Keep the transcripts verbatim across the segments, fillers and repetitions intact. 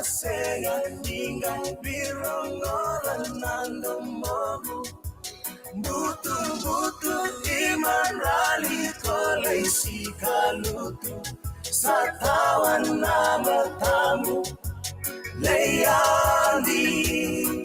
Sega ni qai vei rogoca na domoqu. Butubutu i marali, kolei si kalutu. Sa tawa na matamu, lei yadi.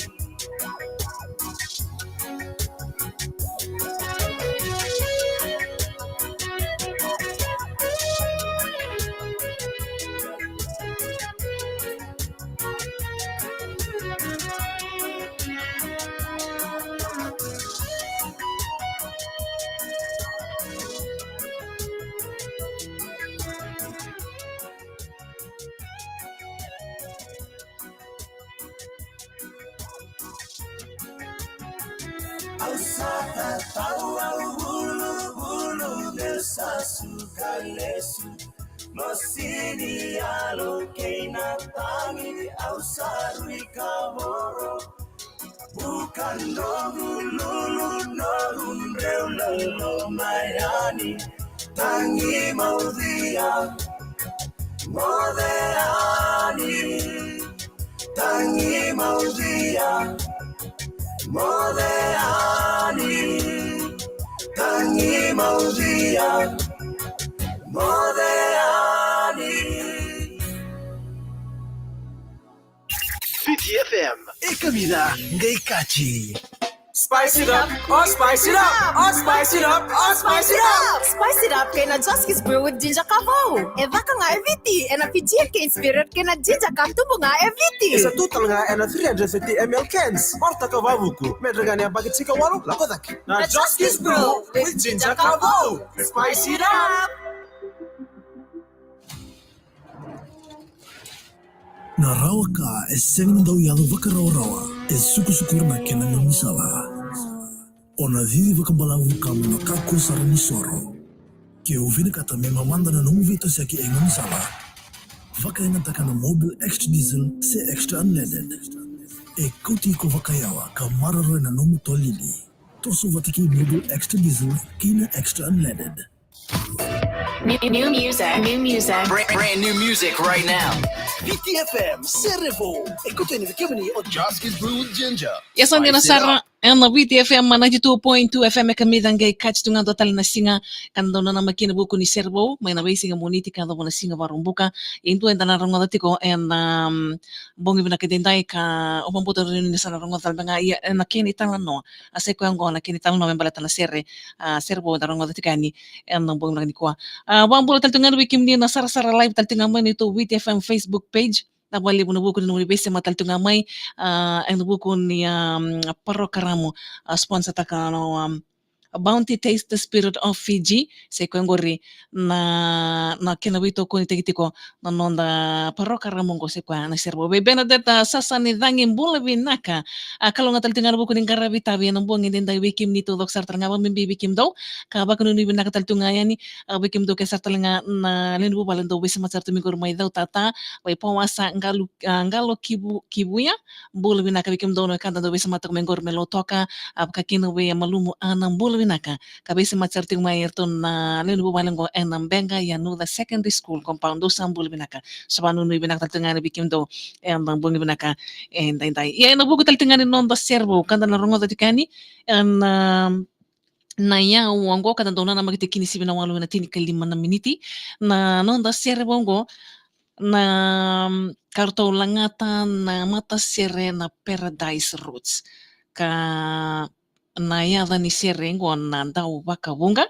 Au sa tatau, au vuluvulu, meu sa suka lesu. Mo sini yalo kei na tagi, au sa rui kavoro. Buka noqu lulu, noqu dreu lolo mai yani. Tagi maucia, moce yani. Tagi maucia, moce yani. Tagi maucia, moce yani. Viti F M. E kavida qai kaci. Spice it up, oh spice it up, oh spice it up, oh spice it up. Spice it up kei na Joski's Brew with Ginger Ka Vou. E vaka ga e Viti ena Fijian cane spirit kei na ginger ka tubu ga e Viti. E sa tu tale ga ena three hundred fifty M L cans. Porta ka vavuku. Me dra ga ni yabaki tiko walu, lako cake. Na Joski's Brew with Ginger Ka Vou. Spice it up. Na rawa ka e sega ni dau yaco vakarawarawa, e sukusukura na kena gaunisala. O na cici vakabalavu ka mo na kakua sara ni soro. Ke o vinakata me mamada na nomu veitosoyaki e gaunisala, vakayagataka na Mobil Extra Diesel se Extra Unleaded. E kauti iko vakayawa ka maroroya na nomu tolili. Toso vata kei Mobil Extra Diesel kei na Extra Unleaded. New, new music, new music. Brand, brand new music right now. Viti F M, Sere Vou. E kauta yani vei kemuni o Joski's Brew with Ginger. Ia sa dina sara ena Viti F M ninety-two point two F M e kamica qai kaci tu ga dua tale na siga ka da dau nanamaki kina vuku ni Sere Vou mai na veisiga Moniti ka yacova na siga Vakaraubuka. E dua eda na rogoca tiko ena, um, bogi vinaka edaidai ka au vakabauta ni sa na rogoca tale ga. Ia ena kena italanoa, a, sa i koya oqo na kena italanoa me baleta na sere, a, Sere Vou eda rogoca tiko yani ena bogi vinaka nikua. A, vakabula tale tu ga yani vei kemuni na sarasara live tale tu ga mai na neitou Viti F M Facebook page. Na vakalevu ena vuku ni nomuni veisemati tale tu ga mai, a, ena vuku ni, a, parokaramu, a, sponsor taka na, a, Bounty Taste the Spirit of Fiji. Sa i koya oqori na, na kena veitokonitaki tiko na noda parokaramu oqo, sa i koya na Sere Vou. Vei Bernadette Sasanicagi, bula vinaka. A, kalougata tale tu ga ena vuku ni qaravi tavi ena bogi edaidai vei kemuni taucoko sara tale ga, vakabibi vei kemudou. Ka vakanuinui vinaka tale tu ga yani, a, vei kemudou ke sara tale ga na lewe ni vuvale dou veisemati sara tu mai qori mai Cautata, mai Powasa, Qalo, a, Qalo Kivu, Kivuya. Bula vinaka vei kemudou na wekada dou veisemati tiko mai qori mai Lautoka, a, vaka kina vei Malumu Ana, bula vinaka. Ka veisemati sara tiko mai iratou na lewe ni vuvale oqo ena Beqa Yanuca Secondary School compound. Dou sa bula vinaka. Sa vakanuinui vinaka tale tu ga yani vei kemudou ena bogi vinaka edaidai. Ia ena vuku tale tu ga yani ni noda Sere Vou ka da na rogoca tiko yani ena, a, na iyau oqo ka da dau nanamaki tiko kina, sivi na walu ena tinikalima na miniti. Na noda Sere Vou oqo na, mm, ka ratou lagata na matasere na Paradise Roots. Ka na yaca ni sere oqo na Dau Vakavuqa.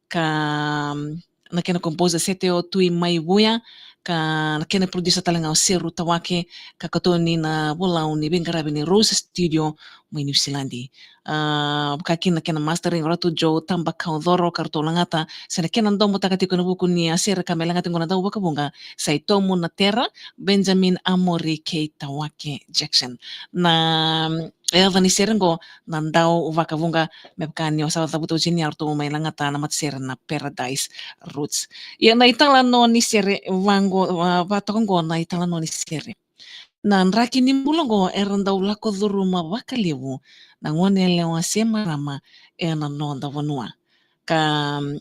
Ka, mm, na kena composer Sete o Tui mai Vuya. Ka na kena producer tale ga o Seru Tawake. Ka katoni na volau ni veiqaravi ni Rose Studio mai Niusiladi. A, vaka kina na kena mastering Ratu Joe Tabakaucoro, ka ratou lagata se na kena domotaka tiko ena vuku ni a sere ka me lagati oqo na Dau Vakavuqa, sa i Tomu Natera, Benjamin Amori kei Tawake Jackson. Na, mm, yaca ni sere oqo na Dau Vakavuqa, me vaka ni o sa cavuta oti ni a ratou mai lagata na matasere na Paradise Roots. Ia na italanoa ni sere vaqo, a, vakatoka oqo na italanoa ni sere. Na draki ni bula oqo era dau lako curuma vakalevu na gone yalewa se marama ena noda vanua. Ka, mm,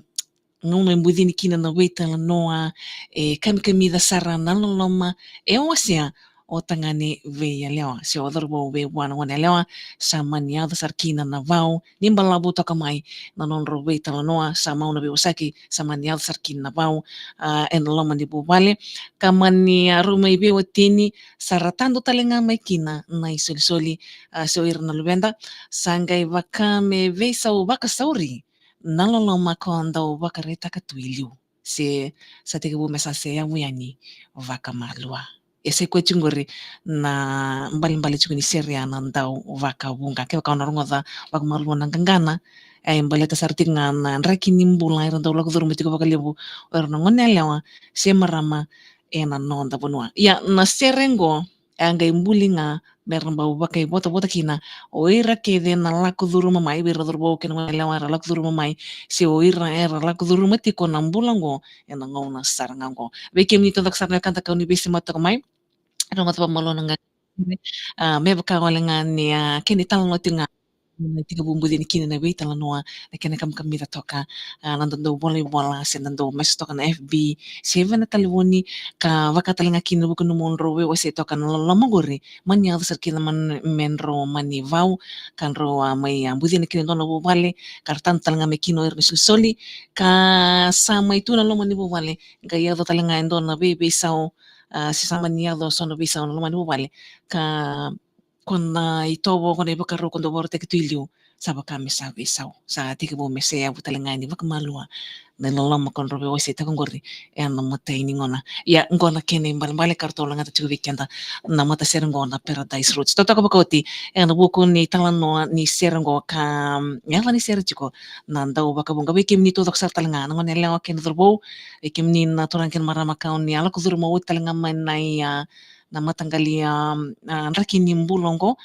gauna e bucini kina na veitalanoa, e kamikamica sara na loloma, e wasea o tagane veiyalewa se o cauravou vei vua na gone yalewa, sa mani yaco sara kina na vau ni balavu toka mai na nodrau veitalanoa, sa mauna veivosaki, sa mani yaco sara kina na vau, a, ena loma ni vuvale, ka mani, a, rau mai veiwatini, sa ra tadu tale ga mai kina na isolisoli, a, se o ira na luveda, sa qai vaka me veisau vakasauri na loloma ko dau vakaraitaka tu i liu, se sa tekivu me sa seyavu yani vakamalua. E sa i koya tiko qori na ibalebale tiko ni sere ya na Dauvakavuqa. Kevaka o na rogoca vakamalua na qaqana, e baleta sara tiko ga na draki ni bula era dau lako curuma tiko vakalevu o ira na gone yalewa se marama ena noda vanua. Ia na sere qo e a qai buli ga me ra bau vakaivotavota kina o ira kece na lako curuma mai, vei ira cauravou kei na gone yalewa era lako curuma mai, se o ira era lako curuma tiko na bula qo ena gauna sara ga qo. Vei kemuni taucoko sara na wekada ka oni veisemati toka mai, rogoca vakamalua na qaqana, a, me vaka wale ga ni, a, kena italanoa tiko ga na tekivu bucini kina na veitalanoa, na kena kamikamica toka, a, na dau volaivola se na dau message toka na F B se vei na talevoni, ka vaka tale ga kina vuku ni nomudrau veiwasei toka na loloma qori, mani yaco sara kina me drau mani vau ka drau, a, mai, a, bucina kina e dua na vuvale, ka ra tadu tale ga mai kina o ira na isolisoli, ka sa mai tu na loma ni vuvale, qai yaco tale ga e dua na veiveisau, a, se sa mani yaco so na veisau na loma ni vuvale, ka ko na itovo, ko na ivakarau ko dau vakarautaki tu i liu, sa vaka me sa veisau, sa tekivu me seyavu tale ga yani vakamalua na iloloma ko drau veiwaseitaka qori ena imatai ni gauna. Ia, qo na kena ibalebale ka ratou lagata tiko vei keda na matasere qo na Paradise Roots. Totoka vakaoti ena vuku ni talanoa ni sere qo ka, mm, yaca ni sere tiko na Dauvakavuqa. Vei kemuni taucoko sara tale ga na gone yalewa kei na cauravou, vei kemuni na turaga kei na marama ka oni a lako curuma oti tale ga mai na i, a, na mataqali, a, a, draki ni bula oqo.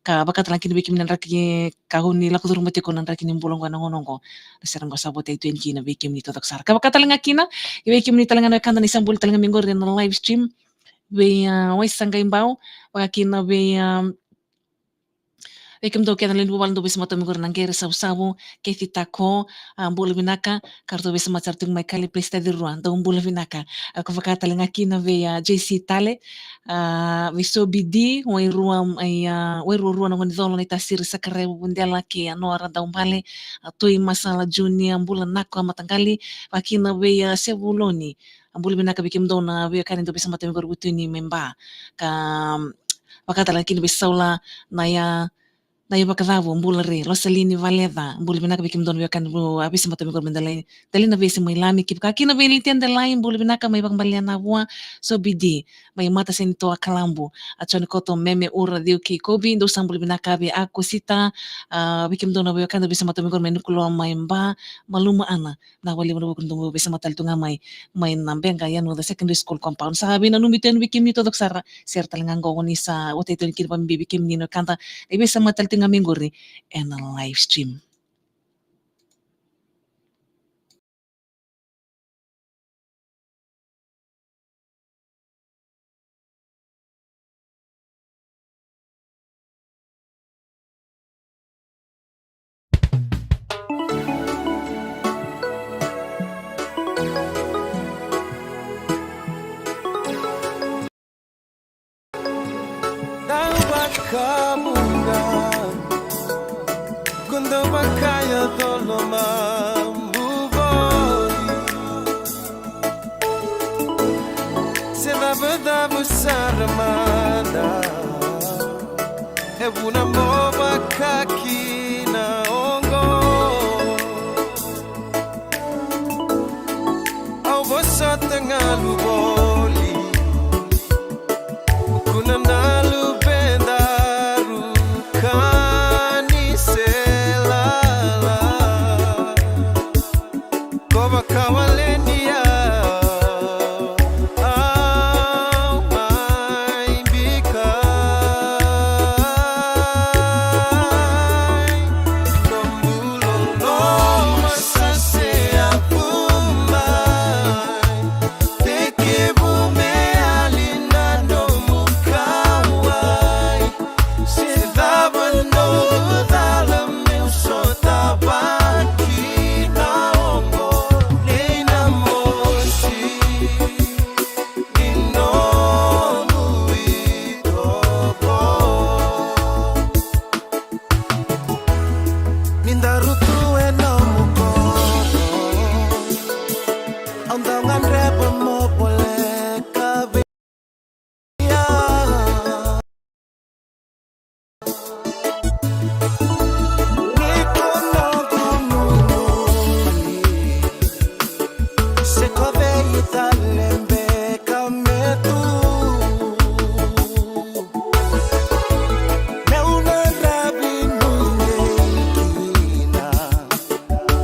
Ka vaka tale ga kina vei kemuni na draki ka oni lako curuma tiko na draki ni bula oqo ena gauna oqo. Na sere oqo sa votai tu yani kina vei kemuni taucoko sara. Ka vaka tale ga kina vei kemuni tale ga na wekada ni sa buli tale ga mai qori ena live stream. Vei, a, Waisaqaibau, vaka kina vei, a, vei kemudou kece na lewe ni vuvale dou veisemata mai qori na Qere Savusavu, Kethi Tako, a, bula vinaka, ka ratou veisemata sara tiko mai Kale Place Tacirua, dou bula vinaka. A, ka vaka tale ga kina vei, a, J C Tale, a, vei Sobi D, Wairua, ai, a, Wairuarua na gone ni colo, Naitasiri Sakarai Vuvudela kei a Noa Radaubale, a, Toi Masala Junior, bula nako a mataqali, vaka kina vei, a, Sevuloni, a, bula vinaka vei kemudou na veiwekani dou veisemata mai qori Vutuni mai Ba, ka, vaka tale ga kina vei Saula, na ya, na ya Vakacavu, bula re, Rosalini Valeca, bula vinaka vei kemudou na veiwekani dou a veisemata mai qori mai Delai, Delai na Vese mai Lami, ki vaka kina vei Lite Delai, bula vinaka mai Vakabalea na Vua, Sobi D, mai Matasenitoa Kalabu, a Joni Koto, Meme Ura, Ciu kei Kobi, dou sa bula vinaka vei Akosita, a, vei kemudou na veiwekani dou veisemata mai qori mai Nukuloa mai Ba, Maluma Ana, na wali mana vuku dou veisemata tale tu ga mai, mai na Beqa Yanuca Secondary School compound. Sa veinanumi tu yani vei kemuni taucoko sara, sere tale ga qo ni sa votai tu yani kina vakabibi vei kemuni na wekada, e veisemata tale tu ga mai qori ena live stream. Dau vakavuqa, ko dau vakayacora loma bubori. Se cavucavu sara mada, e vuna mo vaka kina oqo. Au vosota ga luvoli, kuna na luvedaru ka ni se lala. Ko vakawaleni au, au mai bikai. Ko bula loma sa seyavu mai. Tekivu Au dau gadreva mo voleka vei au. Ni ko noqu inuinui, se ko vei tale beka me tu. Meu na ravi nuinui kina.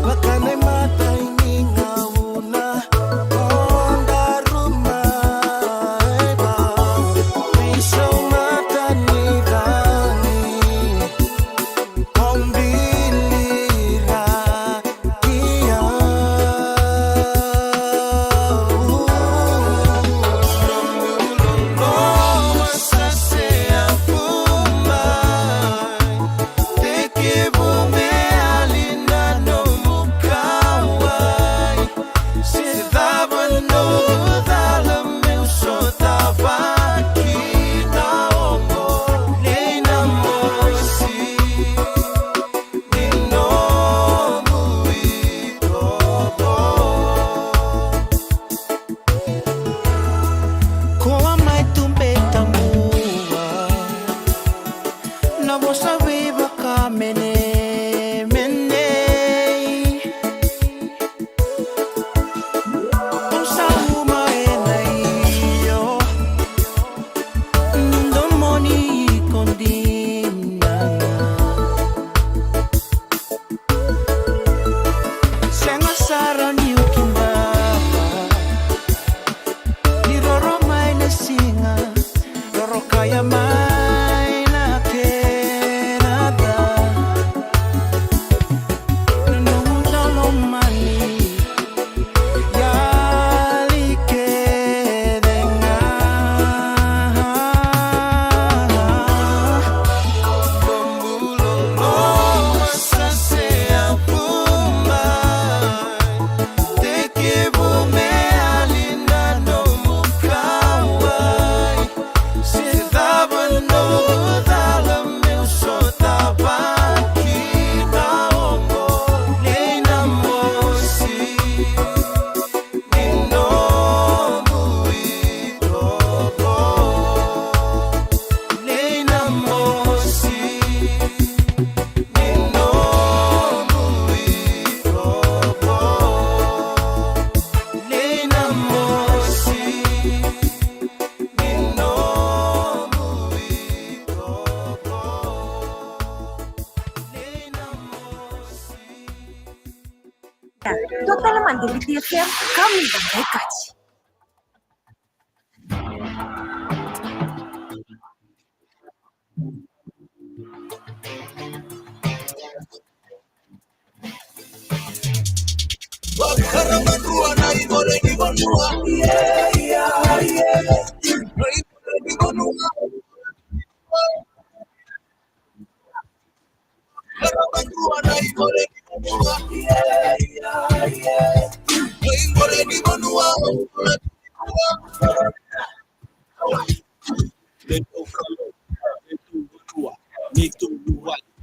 Vaka na imatai ni gauna, o daru mai vau, veisau mata ni cagi, o bili ira ki au. Sa se a fu mai. Tekivu me yali na nomu kauwai. Se cava nomu cala meu sotava kina oqo. Nei na mosi ni nomu itovo. Koa mai tu beta mua. Na vosa veivakamenemenei. Au sa uma ena io. Domoni iko dina. Sega sara niu kidava. Ni roro mai na siga, roro kaya mai na kena ca. Na nomu dau lomani, yali kece ga. Sa se a fu mai. Tekivu me yali na nomu kauwai. Se cava nomu cala meu sotava kina oqo. Nei na mosi ni nomu itovo. Nei na mosi ni nomu itovo. Nei na mosi ni nomu itovo. Nei na mosi. Toa tale mai na Viti F M, kau ni da mai kati.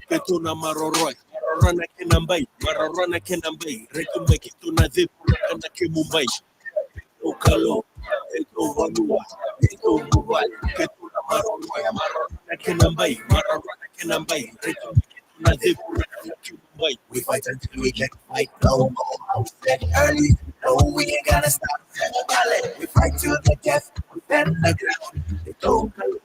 Keitou na maroroi, keitou na maroroi, maroroi na kena bai, maroroi na kena bai, raitu mai keitou na cevuraka na kemu bai. Keitou Kalou, keitou vanua, keitou vuvale, keitou na maroroi, maroroi na kena bai, maroroi na kena bai, raitu mai keitou na cevuraka na kemu bai. We fight until we can fight no more. I said early, no, we ain't gonna stop. Set a ballad. We fight to the death. We stand the ground. Keitou Kalou.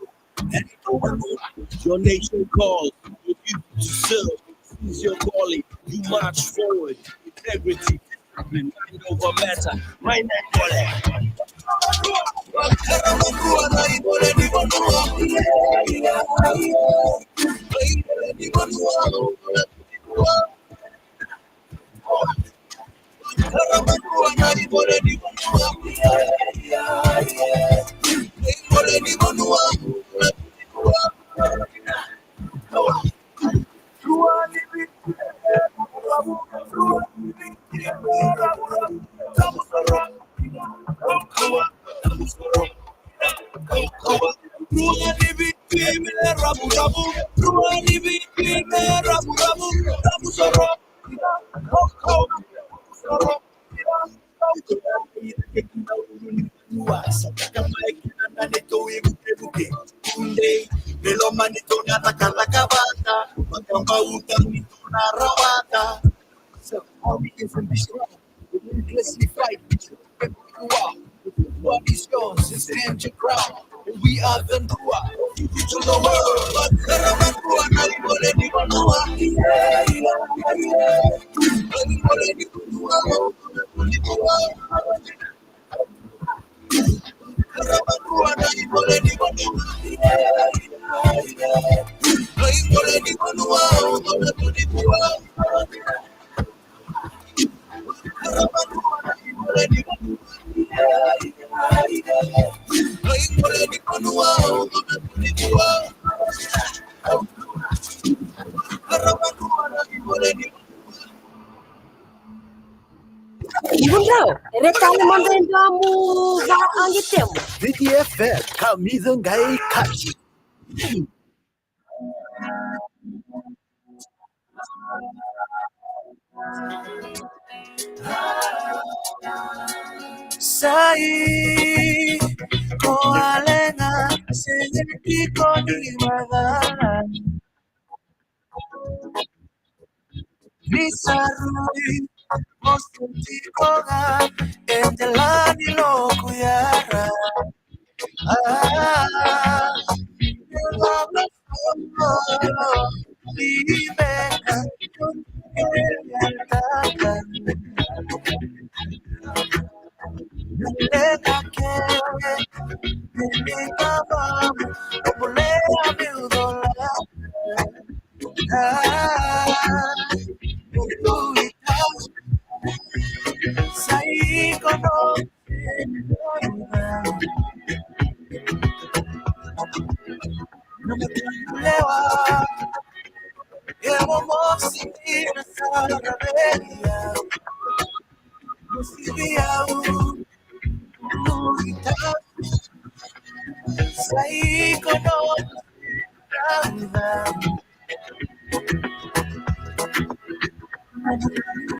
Your nation calls, your people to serve. This is your calling. You march forward, integrity, discipline, mind over matter. Mind and body. Pasa, taka mai kina na neitou ivukevuke. Tudei, me loma neitou na cakacaka vata. Vakabauta neitou na rawata. So, how we can be strong? We will classify. What is yours? Stand your ground. We are the Drua. To the world. But Karama Drua, na i mole ni vanua. Mudrau, e re tale mada e damu ga agi temu. V T F M, kamica qai kati. Sai ko alega se tiko ni macala. Ni sa rui mo se tiko ga e delani loku yara. Ah,